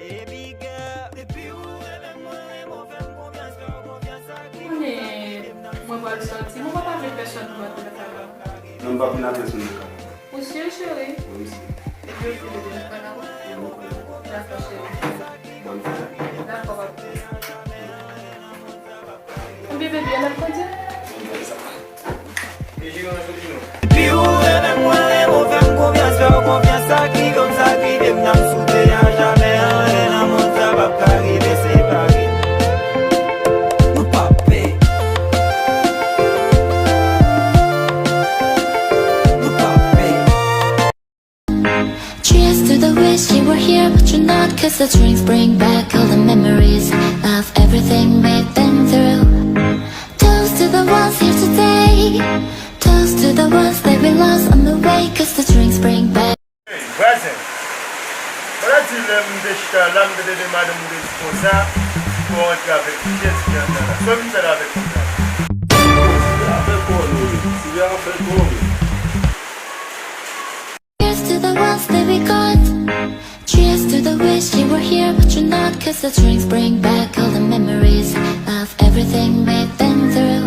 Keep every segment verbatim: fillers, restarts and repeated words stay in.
Konnen mwen pral sòti, mwen pa ta vle pèsonn pou antre nan kay la. Non, m p ap vin ak pèsonn nan kay la. Ou si, cheri? Wi, m si. Epi ou si, bebe, nou pral nan wout? Wi, nou pral nan wout. Dakò, cheri. Bòn fèt. Dakò, papi. Ebyen, bebe, n ap kondui. Pi ou renmen mwen, renmen w fè m konfyans, fè w konfyans, sa k rive m, sa k rive m, n ap sou te a jamè, anyen nan mond sa p ap ka rive separe n. Nou p ap pè. Nou p ap pè. Cheers to the wish you were here, but you're not. 'Cause the drinks bring back all the memories of everything we've been through. Toast to the ones here today. Toast to the ones that we lost on the way. 'Cause the drinks bring back. Hey, vwazen. Mwen la di lè m te chita la, m te tande madanm ou te di konsa, pou w antre avèk li, jezi ki anndan la. Sa w vin fè la avèk moun sa? Se afè kò nou ye. Se afè kò nou. Here's to the ones that we got. Cheers to the wish you were here, but you're not. 'Cause the drinks bring back all the memories of everything we've been through.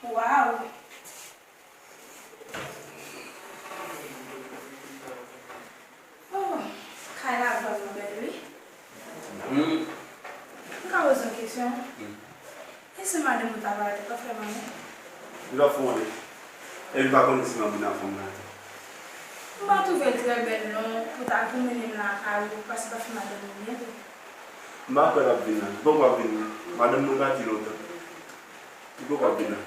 Wow! Oh, kay la vrèman bèl, wi. Hmm. M ka poze yon kesyon? Hmm. E si madanm ou ta pale, ou t ap fè manman? Li t ap fè w anyen. E li pa konnen si m ap vin ak fanm nan. M pa twouve l trè bèl non, pou ta pou mennen m lakay ou, paske l ap fè madanm ou byen tou. M pa kwè l ap vin la. Li poko ap vin non. Madanm mwen pati lontan. Li poko ap vin la.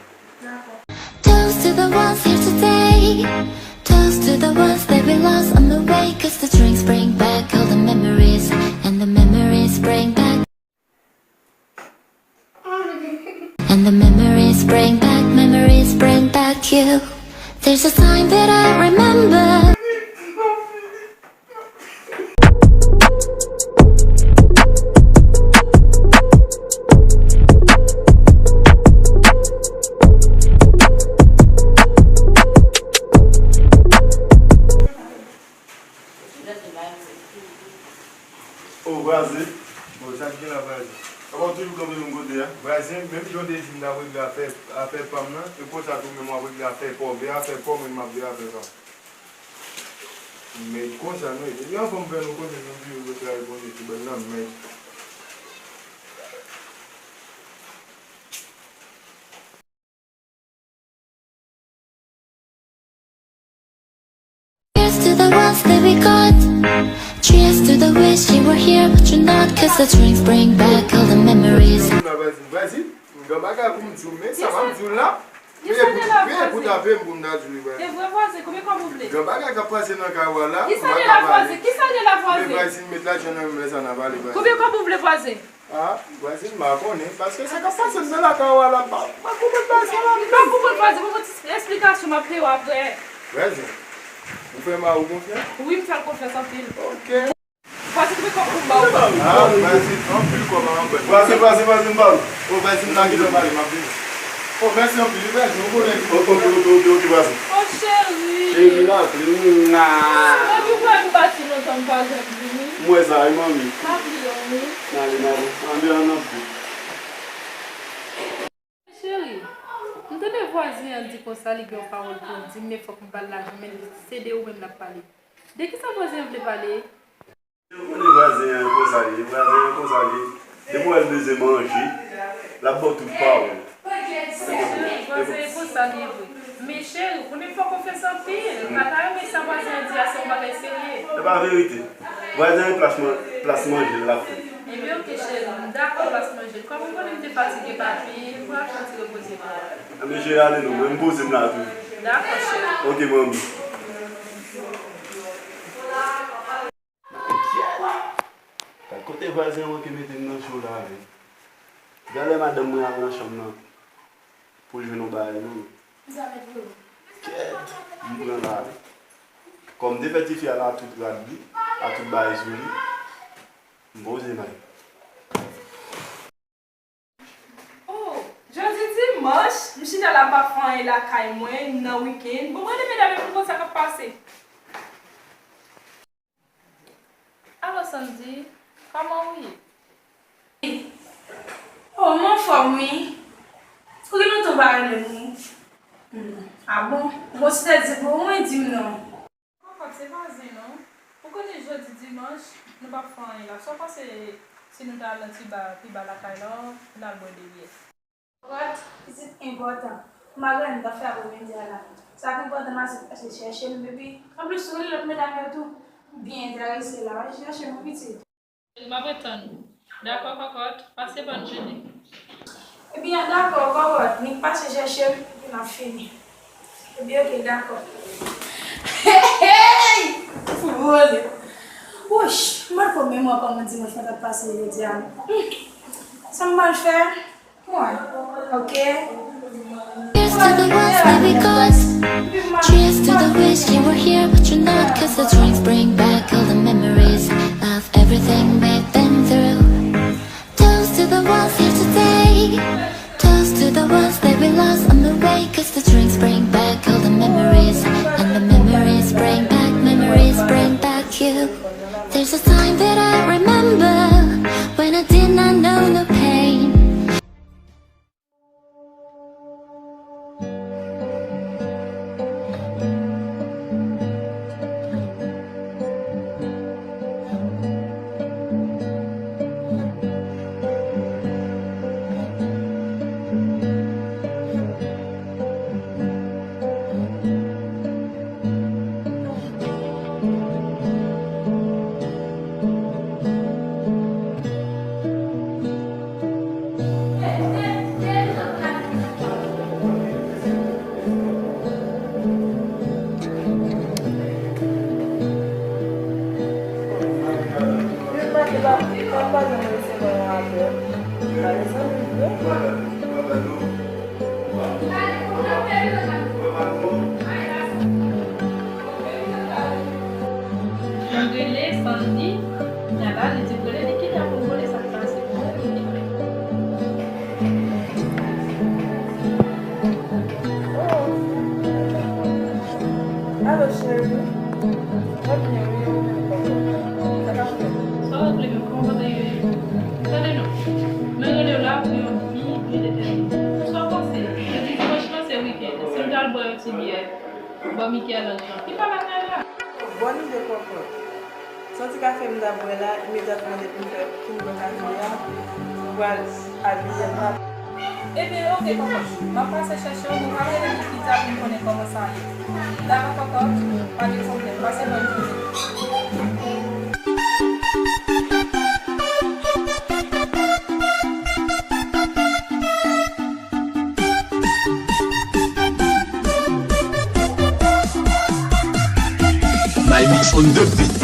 Dakò. Toast to the ones here today. Toast to the ones that we lost on the way. 'Cause the drinks bring back all the memories. And the memories bring back And the memories bring back, memories bring back you. There's a sign that I remember. O, vwazen. Bon, sa k gen la, vwazen? Kòman w toujou kanpe menm kote a? Vwazen, menm jan w te di m n ap regle afè, afè pa m nan, e konsa tou menm w ap regle afè pa w. Vle afè pa w, mwen m ap vle afè pa m. Men konsa nou ye. Depi anvan m fè nou konnen nou toujou retray konnen ti bèl nan men. Here's to the ones that we got. Cheers to the wish you were here, but you're not. 'Cause the drinks bring back all the memories. Vwazen, vwazen, m gen bagay pou m di w, men sa m ap di w la. Kisa de la, vwazen? Pou tape m pou m ta di w li vwazen. E vre, vwazen, konbyen kòb ou vle? Gen bagay k ap pase nan kay ou a la. Kisa de la, vwazen? Kisa de la, vwazen? Men vwazen, met lajan nan men m, lè sa n a pale, vwazen. Konbyen kòb ou vle, vwazen? A, vwazen, m pa konnen, paske sa k ap pase m nan lakay ou a la, m pa, m pa konprann bagay sa la. M pa konprann, vwazen, mwen gon ti esplikasyon m ap peye w apre. Vwazen, ou fè mari w konfyans? Wi, m fè l konfyans anpil. Ok. Vwazen, konbyen kòb pou m ba w? A, vwazen, anpil kòb a anpil. Vwazen, vwazen, vwazen, m ba w. O, vwazen, m ta gentan pale, m ap vini. O, mèsi anpil, wi, vwazen, ou konnen. O, ok, ok, ok, ok, vwazen. O, cheri. Cheri, m ap vini. Mwa. Depi w wè m pati lontan, m pa janm vini. M wè sa, wi, manmi. M ap vini, wi. N ale, n ale. Andedan, n ap vini. Cheri, m tande vwazen an di konsa li gen yon pawòl pou l di m, men fòk m ba l lajan, men se de ou menm l ap pale. De kisa vwazen an vle pale? Ou konnen vwazen an konsa l ye, vwazen an konsa l ye. Depi w wè l bezwen manje, l ap ba w tout pawòl. Vwazen an konsa l ye vre. Men cheri, ou konnen fè w konfyans anpil. M pa ta renmen sa vwazen an di a se yon bagay serye. Se pa verite. Vwazen an plas man-, plas manje l ap fè. Ebyen, oke, cheri, m dakò plas manje l. Kòm ou konnen m te fatige, papi, m pral fè yon ti repoze m. Ebyen, cheri, ale non, mwen, m poze m la tou. Dakò, cheri. Oke, manmi. Gad kote vwazen an manke mete m nan cho la, men. Gade lè madanm mwen al nan chanm nan pou l jwenn yon bagay, non. Kèt, m pran la, wi. Kòm m te fè tifi a la tout rad li, a tout bagay sou li, m poze m al. Oh, jodi dimanch, m chita la m pa fè anyen lakay mwen nan wikenn. Bon, mwen renmen medam yo pou m konn sa k ap pase. Alò, Sandy, Kòman ou ye? Oh, m anfòm, wi. Ou gen lontan ou pa rele m, wi. Hmm. A bon? Bon, si te di pou mwen, di m non. Kòkòt, se pa zen non. Ou konnen jodi dimanch, nou p ap fè anyen la. Sa w panse si nou ta al nan ti ba pi ba lakay la, n al bwè de byè? Kòkòt, pitit enpòtan. Malgre nou t ap fè apre midi a la. Sa k enpòtan la, se pase chèche m, epi, anplis, ou rele lòt medam yo tou. Byen enterese la, pase chèche m, pitit. M ap ret tann ou. Dakò, Kòkòt, pase bòn jounen. Ebyen, dakò, Kòkòt, nik pase chèche m, epi n ap fini. Ebyen, oke, dakò. Hey, hey! Vole. Wouch, m pa t ko menm wè kòman dimanch mwen t ap pase jodi a. Hmm. Sa m pral fè? Mwen, oke. Here's to the ones that we got. Cheers to the wish you were here, but you're not. 'Cause the drinks bring back all the memories of everything we've been through. Toast to the ones here today. Toast to the ones that we lost on the way. 'Cause the drinks bring back all the memories, and the memories bring back, memories bring back you. There's a time that I remember when I did not know no pain. Mwen rele Sandy, Nala, li di m rele li, ki lè pou m rele sa k pase pou mwen. Alo, cheri. Mwen byen, wi, ou menm kòman? Sa k ap fèt? Sa w rele menm? Kòman bagay yo ye? Tande non. Mwen rele w la pou yon bi, bi detèmine. Sa w panse? Jodi dimanch lan se wikenn. Si nou t al bwè yon ti byè bò Michel-Ange lan, ki pa lakay la? Bòn ide, Kòkòt. Santi kafe m t ap bwè la, imedyatman depi m fè fin bwè kafe a, m pral abiye m la. Ebyen, oke, Kòkòt. M ap pase chèche w, mwen pral rele Nikita pou m konnen kòman sa ye. Dakò, Kòkòt. Pa gen pwoblèm. Pase bòn jounen. My mix on the beat.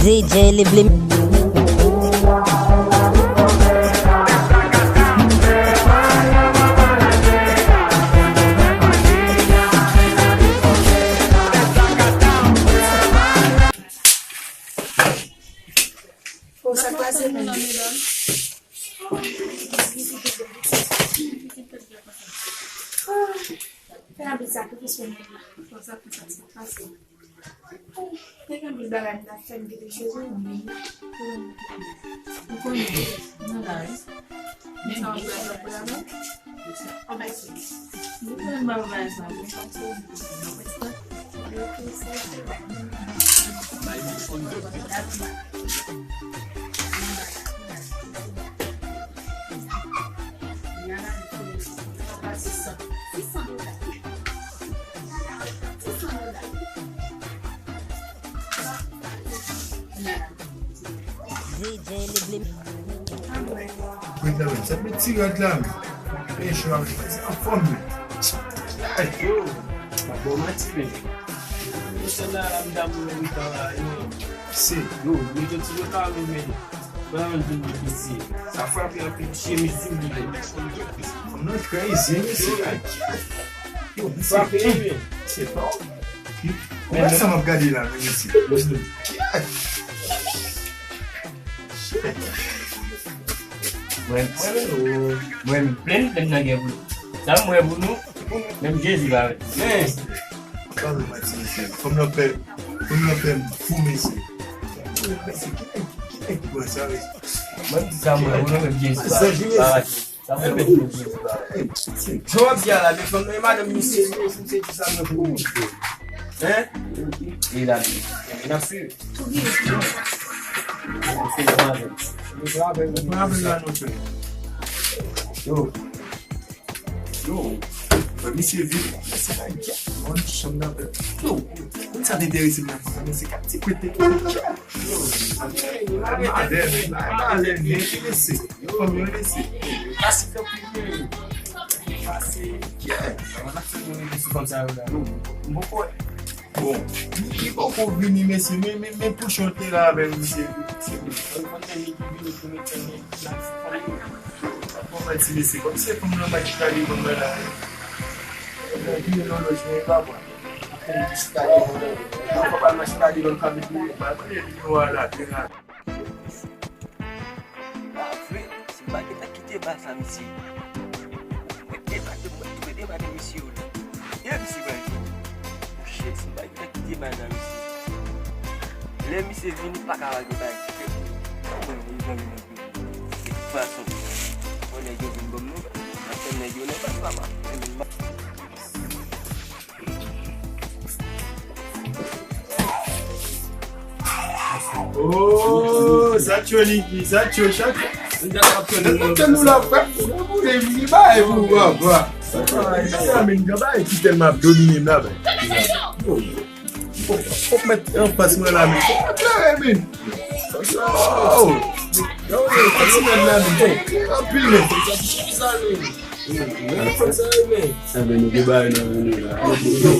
D J Liblim. Bon, sa k pase menm? Fè anpil sakrifis pou mwen. Bon, sa k pase? Te gen anpil bagay m t ap fè, m te dechoze, men ou konnen, nou la wi. Men sa w ap fè pou la non. Anpil. Nou konnen m pa bagay sa, men pa se. D J Liblim. Mwen ta wè, sa met ti rad la. E chwa, se anfòm. Ay, yo, pa bon manti, men. Yo, se la, la, medam, yo, yo, yo, yo. Se, yo, yo, yo, ti yo, ta, yo, men. Ban yon di mwen piti. Sa frape anpil chemiz sou li, men. Fanm nan crazy, mesye. Ay, yo, mesye. Frape, men. Se pa. Ou wè sa m ap gade la, men, mesye. Mwen, mwen, mwen, mwen, plenn, plenn nan gen pou nou. Sa m wè pou nou, menm Jezi pa wè. Men, pa vle manti, mesye. Fanm nan fè, fanm nan fè m fou, mesye. Mesye, ki nèg, ki nèg ki pran sa, mesye? Mwen, m di sa, mwen, mwen, menm Jezi pa wè. Sa m wè pou nou, Jezi pa wè. Jan w ap di a la, men fanm nan, e madanm misye, misye, misye di sa, mwen, pou nou. Hein? E la, men, n ap swiv. Yo. Yo. Yo. Mwen, misye vin. Mesye la, gèt. Mwen, chanm nan. Yo. Konn sa te enterese m nan fanm nan, se kat ti kwete. Yo. Malè, men. Malè, men. Enterese. Yo, fanm yo enterese. Pase tanpri, men. Pase, yeah. Mwen, ap fè mwen rete sou fanm sa yo la. Yo. Mwen, kwè. Bon, li, li poko vini, mesye, men, men, men pwochen te la avè l, mesye. Mesye, bon, mwen ti, mesye, kòm se fanm nan, m al chita devan mwen la. Mwen vire nan lòj mwen, pa mwen. Mwen chita devan mwen. Mwen pa al chita devan kabit mwen, pa mwen, li nou ala, byen ala. Pa vre, si m pa gentan kite bal sa, mesye. Mwen debake, mwen tou debake, mesye, yo la. E misye pral jwenn. Monchè, si m pa gentan kite bal sa, mesye. Lè misye vini, pa ka wè bagay ki fèt. Mwen, mwen, mwen, mwen, mwen. De tout fason, fò nèg yo vin ban m nouvèl. M ap tann nèg yo, nèg pa, pa, pa. Oh, sa cho Niki, sa cho chak. Nan konte nou la, frè, nou boule, li bay pou papa. Sa men, gaba, ki tèlman ap domine m la, ben. Fòk mèt anfas mwen la, men. Fòk mèt klere, men. Oh. Yo, yo, fòk mèt la, men. Anpil, men. Fòk sa, men. Fòk sa, men. Sa men, nou gen bagay nan men nou la. Yo, yo,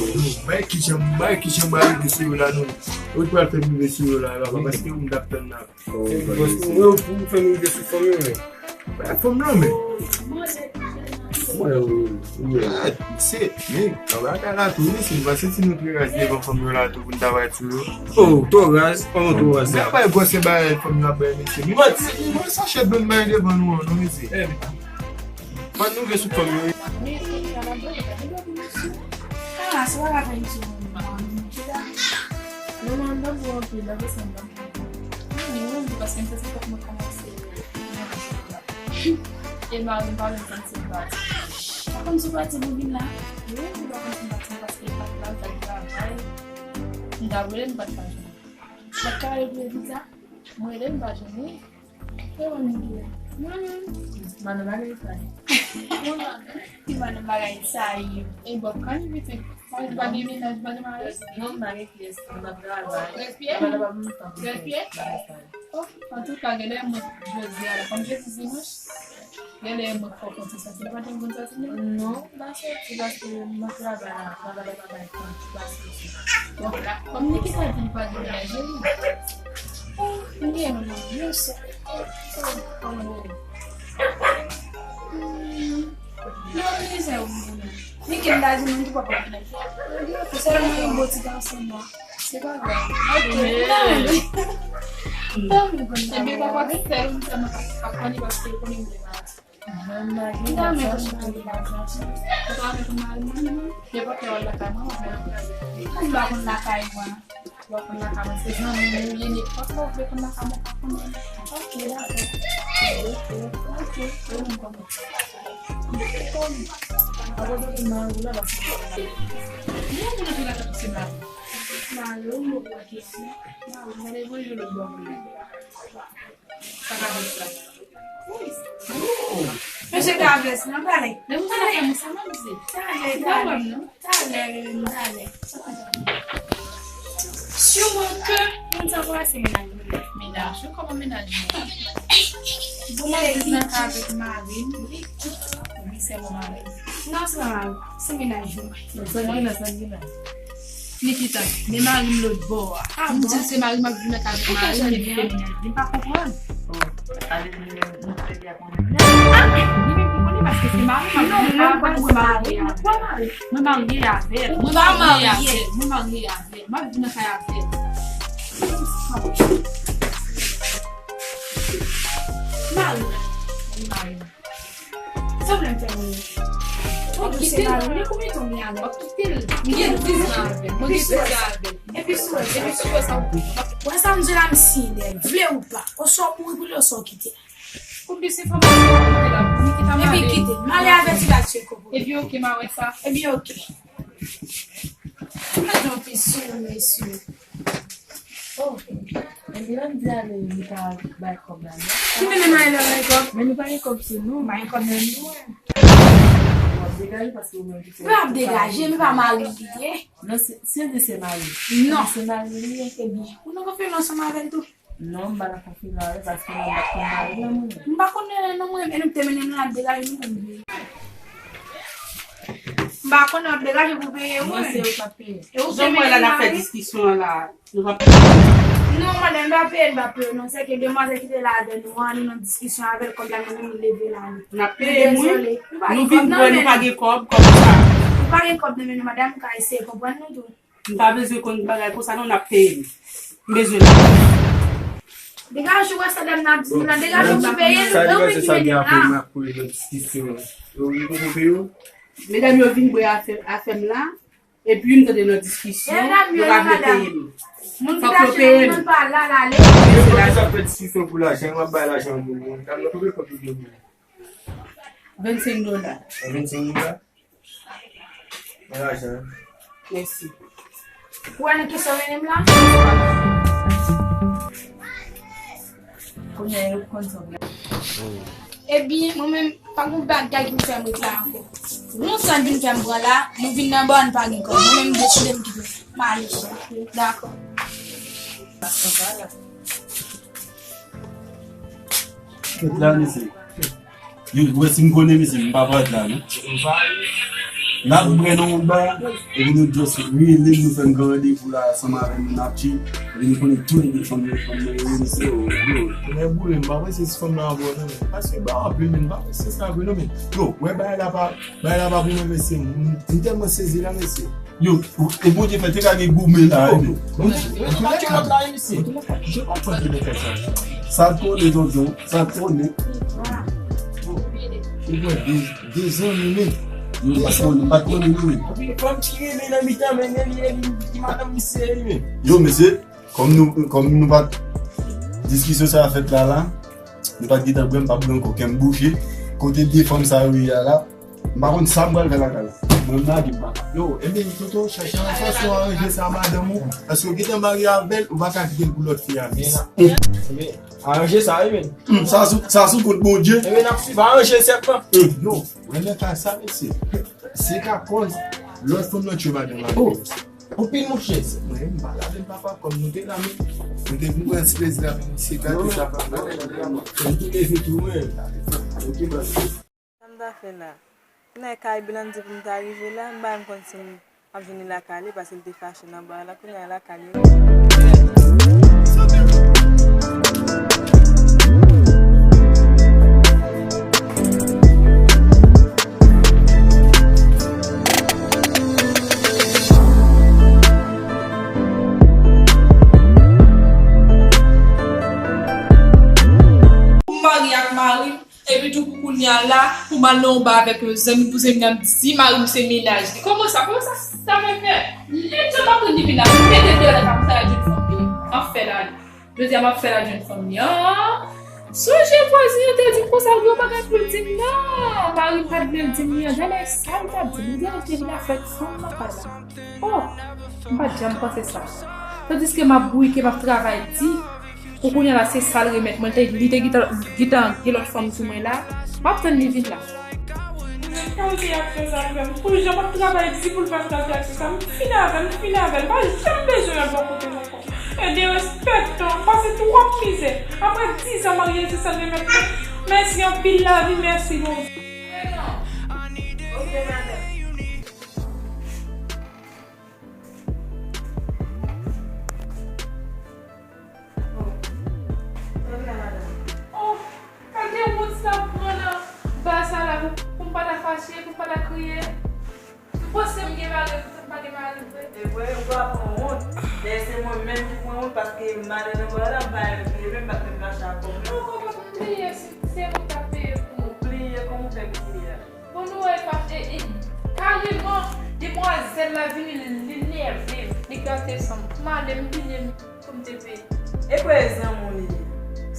bay ki jan, bay ki jan ba rive sou yo la, nou. Ou pral fè m rive sou yo la, la, paske ou m t ap tann la. Mwen pou fè m rive sou fanm yo, men. Bay fanm nan, men. Mwen, ou, ou, ou. Ah, se, men, bagay la tou, wi, se, m panse si nou te raz devan fanm yo la tou, pou n ta bay sou yo. Oh, twò raz, kòman twò raz la? Bay gwòsè bagay fanm yo ap bay, mesye. Men, men, men, sa chèt bann bagay devan nou an, non, mesye. Ban nou vle sou fanm yo. Ah, se pa la peyi sou moun. Mwen, mwen, mwen, mwen, mwen, mwen, paske mwen se fòk mwen kòmanse. E mari m pa vle m santi m pati. Pa konn sou pati pou vin la. Wi, m pa konn sou pati paske m pa t la, m t al travay. M ta vle m pa t ka jwenn. M pa t ka rele pou viza. Mwen rele m pa jwenn. E mwen menm ki la. Mwen menm. Madan bagay sa yo. Ti madan bagay sa yo. E bòb kani pitit. Ou pa gen mennaj, ou pa gen mari? Non, m pa gen pyès. M ap travay. Trèz pye? Trèz pye? Oh, antouka, genlè mwen jodi a la. Kòm jodi dimanch, genlè mwen fò konn ti santi. Ou pa janm konn santi non? Non. M pa soti paske m ap travay la, travay la pa bay tan, m pa soti. Bon, la, kòm Nikita di li pa gen mennaj li. Oh, m gen yon mennaj, yon sèl. Oh, kòman yo ye? Hmm, yo mizè ou mizè. Niki m ta di nou ki papa mennaj. Sèlman yon bon ti gason la. Se pa grav. Ok, m ta renmen. M ta renmen konn sa. Ebyen, papa ki sèl ou m sèlman ap konn li paske l konnen m gen mari. Mwen mari m ap chache. Ou ta renmen konn mari m? Nenpòt lè w al lakay mwen, w ap wè. Ou pa konn lakay mwen. Ou pa konn lakay mwen. Se zanmi m ou ye, nenpòt lè w vle konn lakay mwen, w ka konn mwen. Ok, dakò. Ok, ok. Ou menm kòman? Kòman? Akoz ou konn mari w la, paske mwen vin antre lakay ou se mari. Mari w, mwen pa gen. Mari w, mwen depoze lòt bò pou li. Sa ka fèt la. Mesye Gavès, nan pale. Lè mwen fè lakay mwen sa, mwen di. Talè, talè. Talè, talè. Siman ke moun sa va se mennaj mwen. Mennaj ou, kòman mennaj ou? Bon, mwen viv nan kay avèk mari m. Wi, se mwen mari m. Non, se pa mari m. Se mennaj mwen. Sa gen la, sa gen la. Nikita, men mari m lòt bò a. Ah bon? M di l se mari m ap viv nan kay avèk mari m, men li fè mennaj li. M pa konprann. Oh, ale, men, mwen fè li ak mwen menm. Ah, li menm ki konnen paske se mari m ap viv nan kay avèk mari m. Mwen marye avè l. Mwen marye avè l. Mwen marye avè l. M ap viv nan kay avè l. Mwen pa marye. Mwen pa marye. Mwen pa marye. Te nan li, konbyen tan w gen avè l? M gen diz an avè l. Mwen gen diz an avè l. Epi sou wè sa. Epi sou wè sa. Wè sa m di la, m siyen dèyè l. Vle ou pa. Oswa w mouri pou li, oswa w kite l. Konbyen se fanm sa ki te la? Epi kite l. M ale avèti l a tcheko pou li. Epi oke, m a wè sa. Epi oke. Mwen di yon fi sou mesye. Oh, epi lè m di ale, li pa bay kòb la, non? Ki mennen mwen ale bay kòb? Men nou pa gen kòb sou nou. M pa gen kòb nan men mwen. W ap degaje paske ou menm ki fè. M ap degaje, men pa mari m li ye. Non, se, se de se mari. Non. Se mari li ye. Ebyen, ou nan konfyans ansanm avè l tou? Non, m pa nan konfyans avè l paske mwen m pa t konn mari l non mwen. M pa konnen non mwen, e nou te mennen nou ap degaje nou konn veye. M pa konnen w ap degaje pou peye wi. Mwen se ou k ap peye. E ou te mennen mari. Jan m wè la n ap fè diskisyon an la. Nou pa. Non, madanm, m pa peye, m pa peye. Non, se ke demwazèl ki te la avè nou an, nou nan diskisyon avè l, kòb la, nou vin leve l ale. N ap peye, wi. Nou vin bwè, nou pa gen kòb, kòb sa. Nou pa gen kòb nan men nou, madanm, ou ka eseye konprann nou tou. M pa bezwen konn bagay konsa, non, n ap peye m. M bezwen lajan. Degaje w, wè sa dam nan ap di nou la, degaje w pou peye l, e ou menm ki mennen l la. Medam yo vin bwè afè, afè m la. Epi m tande nan diskisyon, yo pa vle peye m. Fòk yo peye m. Yo deja fè diskisyon pou lajan, w ap bay lajan moun. Dam nan konbyen kòb li gen pou li? Vennsenk dola. Vennsenk dola? Mwen lajan. Mèsi. Ou wè nan kisa w mennen m la? Kounye a yo konn sa w vle. Ebyen, mwen menm, pa gen bagay ki vin fè m ret la ankò. Yon sa vin fè m pran la, nou vin nan bò, n pa gen kòb. Mwen menm, m deside m kite. M ale. Dakò. Kèt la, mesye. Yo, wè si m konnen, mesye, m pa pral la, non. N ap bwè nan yon ba, epi nou just rele, nou fè m gran randevou la, ansanm avè nou, n ap chill. Epi nou konnen tou lè de fanm yo, fanm nan yo, mesye. Yo, yo, mwen boule, m pa panse si fanm nan anpòtan, men. Paske ba anpil, men, m pa panse sa vre, non, men. Yo, wè, bagay la pa, bagay la pa pou mwen, mesye. M, m tèlman sezi la, mesye. Yo, e Bondye fè te ka gen goumen la, wi. Sa konnen, tonton, sa konnen. Ou wè, de, de zanmi, men. Yo, pa konnen, pa konnen, men. Fanm ki rele nan mitan, men, men, men, men, ki madanm misye, men. Yo, mesye, kòm nou, kòm nou pa t, diskisyon sa a fèt la, la, nou pa t gentan bwè, m pa bwè ankò, kè m bouche. Kote de fanm sa yo ye a la, m pa konn sa m pral fè lakay la. Mwen m lage m pa. Yo, ebyen, tonton, chache yon fason aranje sa a madanm ou. Paske ou gentan marye avè l, ou pa ka kite l pou lòt fi a, men. Ebyen, aranje sa, wi, men. Hmm, sa sou, sa sou kont Bondye. Ebyen, n ap swiv, aranje sèt lan. Hmm. Yo, wè nan ka sa, mesye. Se ka kòz lòt fanm nan tchwe madanm avè l. Anpil mouche. Mwen, m pa lave l, papa, kòm nou te la, men nou te vin pran ti plezi la, men misye gate sa, papa. Nou te leve tou, men. Ok, baz. Sa m ta fè la? Kounye a kay Blandy pou m ta rive la, m pa menm konn si m ap jwenn li lakay li, paske l te fache nan ba la, kounye a lakay li. Pou m marye ak mari m, epi tou pou kounye a la, pou m al nan yon ba avèk yon zanmi, pou zanmi nan di mari m se mennaj li. Kòman sa? Kòman sa, sa fè fè? Lè m t ap aprann li vin la, m pete deyò nan kay sa, l ap jwenn fanm li. M ap fè l ale. Jodi a m ap fè l al jwenn fanm li an. Sonje vwazen an te di m konsa, l gen yon bagay pou l di m nan. Mari m pa t vle l di m li an. Jan lè sa l t ap di m, li te vin afè fanm nan pa la. Oh, m pa t janm panse sa. Tandiske m ap bouke, m ap travay di, pou kounye a la se sa l remèt mwen. Li te, li te gentan, gentan gen lòt fanm sou mwen la. M ap tann li vin la. Kalite aksyon sa l fè m. Pou jan m ap travay di pou l pa t ka fè aksyon sa, m fini avè l, m fini avè l. M pa janm bezwen l bò kote m ankò. E derespektan, pase twòp mizè. Apre diz an maryaj, se sa l remèt mwen. Mèsi anpil lavi, mèsi Bondye. Oh, gade wont sa m pran nan ba sa la pou, pou m pa ta fache, pou m pa ta kriye. Ou panse m gen mari, ou panse m pa gen mari vre? E vre, ou pa pran wont. Dayè se mwen menm ki pran wont paske madan nan ba la, m pa renmen peye, men m pa t menm mache ak kòb la. Non, kòb la, m bliye, se, se ou k ap peye pou mwen. Ou bliye, kòman w fè bliye a? Bon, nou wè, pa, e, e, ka, Lè l vini, li nève m, li gate san m. M ale, m vini, m tou m te peye. E kwè e zanmi w li ye?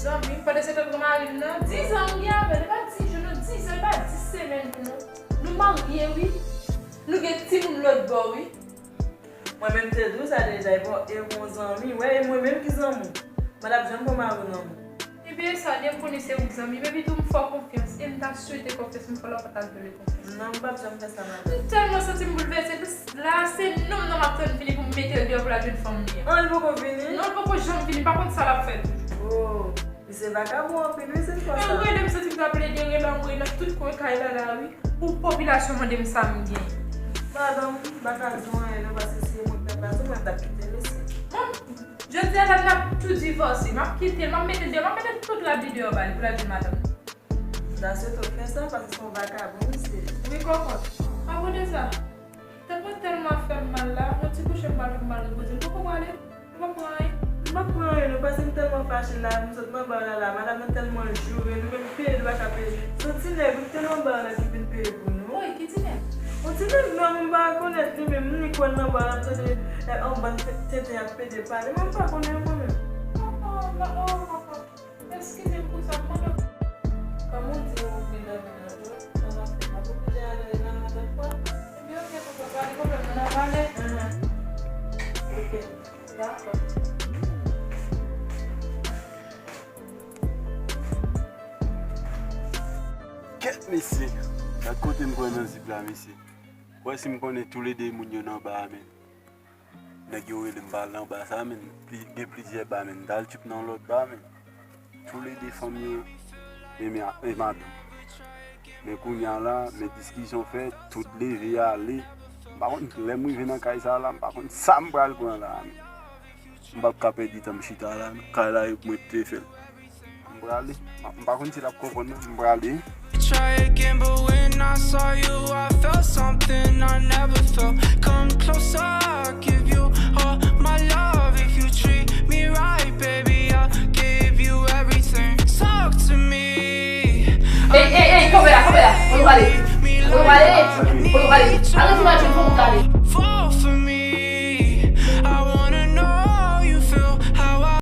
Zanmi m, pandan se tan m gen mari m nan, dizan m gen avè l, e pa dizan non, dizan, e pa dis semèn pou nou. Nou marye wi. Nou gen timoun lòt bò wi. Mwen menm te di w sa deja, e bon, e yon zanmi, wè, e mwen menm ki zanmi w. Mwen t ap janm pran mari w nan men w. Ebyen, e sa, depi m konnen se ou k zanmi m, epi tou m fè w konfyans, e m ta swete konfyans m fè w la, w pa t al vyole konfyans. Non, m p ap janm fè sa, madanm. M tèlman santi m boulvèse, la, se nonm nan m ap tann vini pou m mete l deyò pou l al jwenn fanm li an. An, li poko vini? Non, li poko janm vini, m pa konn sa l ap fè tou. Oh, li se vakabon anpil, wi, se fò sa. Rele m santi m ta plede rele anmwey nan tout kwen kay la, la, wi. Pou popilasyon mande m sa m gen. Madanm, m pa ka di w anyen non, paske si se mwen k t ap la, se mwen k t ap kite mesye. Bon, jodi a la n ap tou divòse. M ap kite l, m ap mete l deyò, m ap mete tout lavi deyò ba li pou l al jwenn madanm. Daswete w fè sa, paske se yon vakabon misye. Wi, kòkòt. Akote sa. Tèt mwen tèlman ap fè m mal la, yon ti kouche m pral fè m al repoze m. Poko prale. M p ap pran anyen. M p ap pran anyen non, paske m tèlman fache la, m sot nan ba la la, madanm nan tèlman joure nou, menm peye li pa ka peye. Se yon ti nèg wi ki te nan ba la ki vin peye pou nou. Woy, ki ti nèg? Yon ti nèg nwa, m pa rekonèt li menm, m li kwè l nan ba la, m tande, eh, yon bann te-, tenten ap pede pale, mwen m pa konnen mwen menm. Oh, oh, oh, oh, oh. Eskize m pou sa, m mande w. Kòm ou di ou vin dòmi nan tou, sa va fè m ap oblije ale nan lòt fwa. Ebyen, oke, kòkòt, pa gen pwoblèm, nou nan pale. Ahan. Oke, dakò. Kèt, mesye! Gad kote m pran nan zip la, mesye. Wè si m konnen toulede moun yo nan ba a, men. Nèg yo rele m pa al nan ba sa, men. Pli, gen plizyè ba, men. M t al tchoup nan lòt ba, men. Toulede fanm yo e mè-, e madanm. Men kounye a la, men diskisyon fèt, tout leve ale. M pa konn, lè m rive nan kay sa la, m pa konn sa m pral pran la, men. M p ap ka pèdi tan m chita la, non. Kay la, e pou mwen te fè l. M prale. M pa konn si l ap konprann, non. M prale. Try again, but when I saw you, I felt something I never felt. Come closer, I'll give you all my love. If you treat me right, baby, I'll give you everything. Talk to me. Ey, ey, ey, kanpe la, kanpe la. Kote w prale? Kote w prale? Kote w prale? Arete imajine fò w prale.